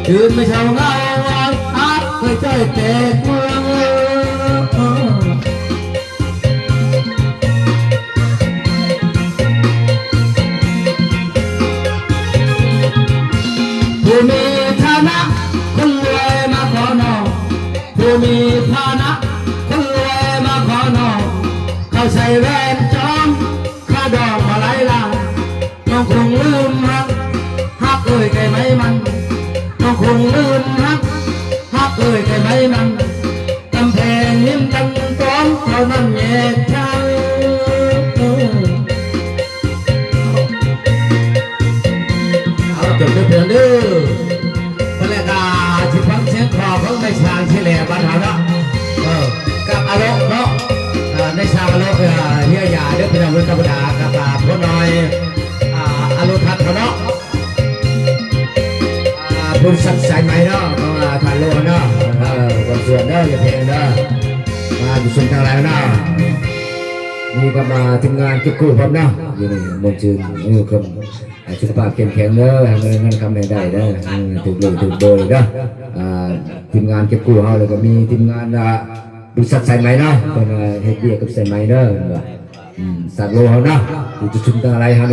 ຕື່ນມາເຊົ້າເຫງົາ ຮັກເອີຍຈ້ອຍແຕກເມືອງ. ຜູ້ມີຖານະຄົນລວຍມາຂໍນ້ອງ ຜູ້ມີຖານະຄົນລວຍມາຂໍນ້ອງ ເຂົາໃສ່ແວ່ນຈອມ ຄ່າດອກບໍ່ຫຼາຍລ້ານ ນ້ອງຄົງລືມຮັກ ຮັກເອີຍໄກ່ໄມ້ມັນ ນ້ອງຄົງລືມຮັກ ຮັກເອີຍໄກ່ໄມ້ມັນ ກຳແພງຫິມຕັນຕອນເທົ່ານັ້ນແຍກທາງ. ເອົາ ຈົບເດີເພື່ອນເດີ ບັດແລ້ວກະຊິຟັງສຽງຂໍຂອງນາຍຊ່າງຊິແຫຼບ້ານເຮົາເນາະ ເອີ ກັບອາໂລເນາະ ເອີ ນາຍຊ່າງອາໂລ ເອີ ເຮຍຢາເດີພີ່ນ້ອງ ບໍ່ທຳມະດາ ກັບ ອ່າ ພໍ່ນ້ອຍ ອ່າ ອາໂລທັດເຮົາເນາະ ອ່າ ບໍລິສັດສາຍໄໝເນາະ ຂອງ ອ່າ ທ່ານໂລເນາະ ເອີ ຄວາມສ່ວນເດີ ຢ່າແພງເດີ ມາຢູ່ຊຸມທາງຫຼັງເນາະ ມີກັບ ອ່າ ທີມງານເກັບກູ້ພ້ອມເນາະ ຢູ່ນີ້ມ່ວນຊື່ນ ເອີ ຄວາມ ອ່າ ສຸຂະພາບເຂັ້ມແຂງເດີ ຫາເງິນເງິນຄຳໃຫ້ໄດ້ເດີ ອືມ ຖືກເລີກຖືກເບີເດີ ອ່າ ທີມງານເກັບກູ້ເຮົາ ແລ້ວກໍມີທີມງານ ອ່າ ບໍລິສັດສາຍໄໝເນາະ ເພິ່ນ ອ່າ ເຮັດວຽກກັບສາຍໄໝເດີ ເພິ່ນວ່າ ອືມ ສາດໂລເຮົາເນາະ ຢູ່ຈຸດຊຸມທັງຫຼາຍເຮົາ